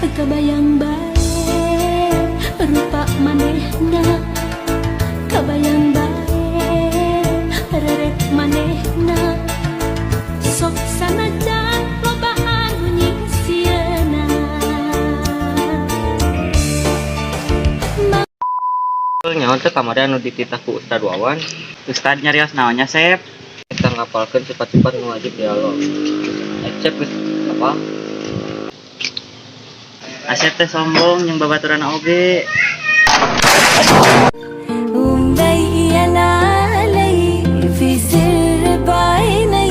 Kabayang bae rupa manehna, kabayang bae rerek manehna, sok sanajan loba anu nyingsieunan. Nyaho teh kamari anu dititah ku Ustad Wawan? Ustad nyarios naonnya, Sep? Kita ngapalkeun sifat-sifat nu wajib di Allah. Acep geus apa? Asep teh sombong jeung babaturan oge. ومبين علي في سر بعيني،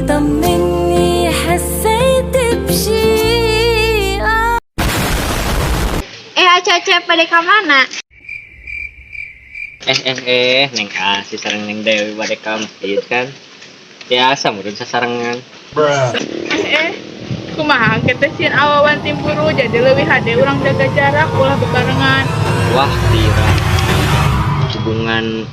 طمني، حسيت بشي. Eh, Acecep pada ka mana? Eh eh eh, Neng Asih sareng Neng Dewi bade ka masjid kan? Biasa meureun sasarengan. Eh, kumaha kita sieun awawan timpuru, jadi leuwih hade urang jaga jarak, ulah bebarengan. Wah, tira. Hubungan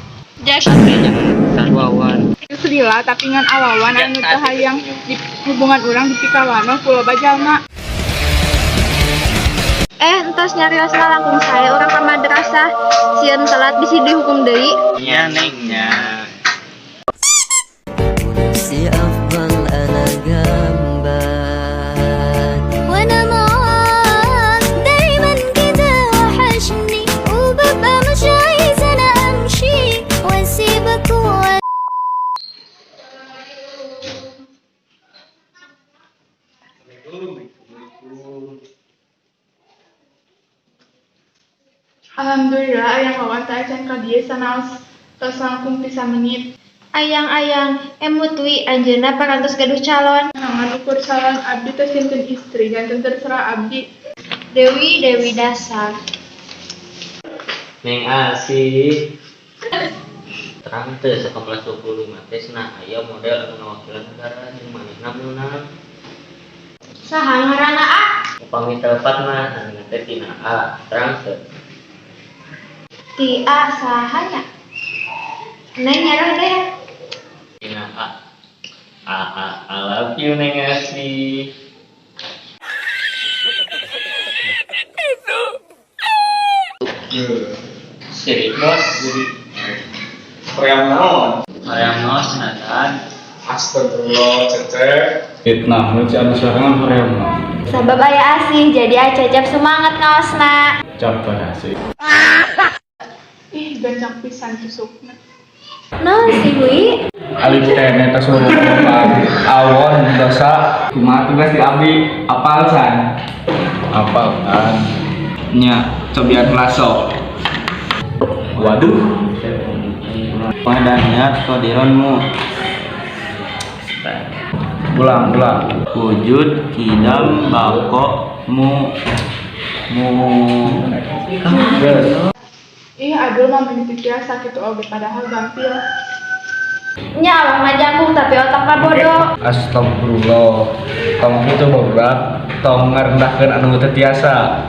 Jas. teh jeung Ustad Wawan. Geus lila, tapi ngan awawan anu teu hayang di hubungan urang dipikawanoh ku loba jalma. Eh, entos nyariosna, langkung sae urang ka madrasah. Sieun telat, bisi dihukum deui. Nya, Neng, nya. ونفسي أفضل أنا جنبك. وانا معاك دايما كده وحشني، وببقى مش عايزة انا امشي واسيبك و Alhamdulillah, Ayang Wawan teh acan ka dieu sanaos tos langkung ti samenit. Ayang-ayang, emut wi anjeunna parantos gaduh calon. Ngan ukur calon, abdi teh sieun istri, janten terserah abdi. Dewi, Dewi dasar. Neng Asih. Terang teu sakelas 25 teh cenah aya model anu ngawakilan negara jeung manehna meunang. Saha ngaranna, ah? Upami telepat mah namina teh Tina A. Terang teu? Ti A saha nya? Neng nyerah deh. Tina A. A A I love you, Neng Asih. Sirik, bos. Hoream naon? Hoream naon cenah? Astagfirullah, Cecep. Fitnah nu ci anu sorangan hoream naon? Sabab aya Asih, jadi Acecep semangat ngaosna. Cap pada asih. Ih, gancang pisan tusukna. Naon sih, Wi? Alif teh neta suruh awon dosa. Kumaha tugas di abdi, apal can? Apal kan? Nya, cobian laso. Waduh. Pada niat qodironmu. Ulang, ulang. Wujud kidam bako mu mu. Geus. Ih, Adul mah meni biasa kitu oge, padahal gampil. Nya, awak mah jangkung tapi otakna bodoh. Astagfirullah, tong kitu, barudak, tong ngarendahkeun anu teu tiasa.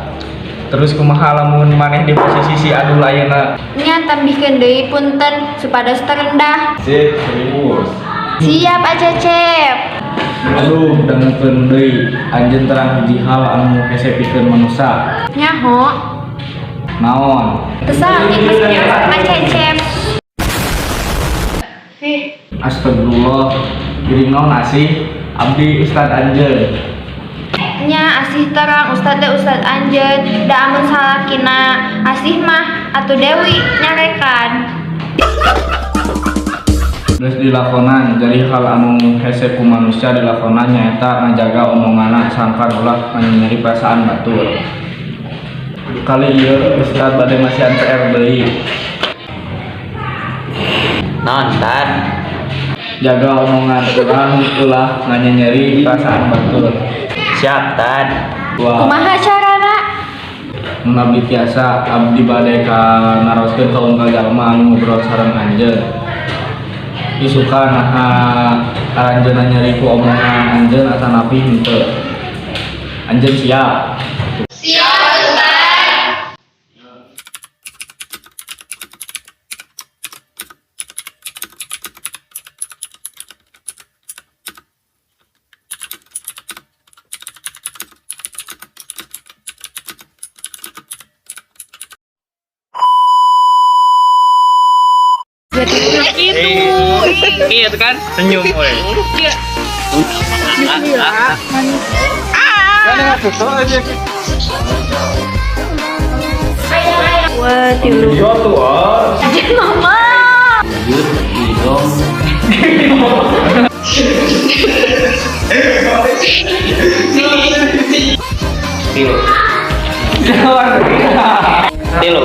Terus kumaha lamun maneh di posisi si Adul ayeuna? Nya, tambihkeun deui punten supados terendah. Sip, serius. Siap, Acecep. Aduh, dangukeun deui, anjeun terang hiji hal anu hese pikeun manusa? Nyaho. Naon? Teu sakit meski Acecep. Sih. Astagfirullah, giring naon, Asih? Abdi ustad anjeun. Nya, Asih terang ustad teh ustad anjeun, da amun salakina Asih mah atuh Dewi nyarekan. Geus dilakonan, jadi hal anu hese ku manusia dilakonan nyaeta ngajaga omonganna sangkan ulah nyeri perasaan batur. Kali ieu ustad bade masihan PR deui. Naon, Tad? Jaga omongan urang ulah nganyeri perasaan batur. Siap, Tad. Wah. Kumaha carana? Mun abdi tiasa, abdi bade ka naroskeun ka unggal jalma anu ngobrol sareng anjeun. Isukan naha aranjeunna nyeri ku omongan anjeun atanapi henteu. Anjeun siap? Siap, Ustaz. Gitu. Iya tuh kan senyum we. Iya. Bismillah. Manis. Ah. Dua, tilu. Mama. Wujud kidom. Tilu. Tilu.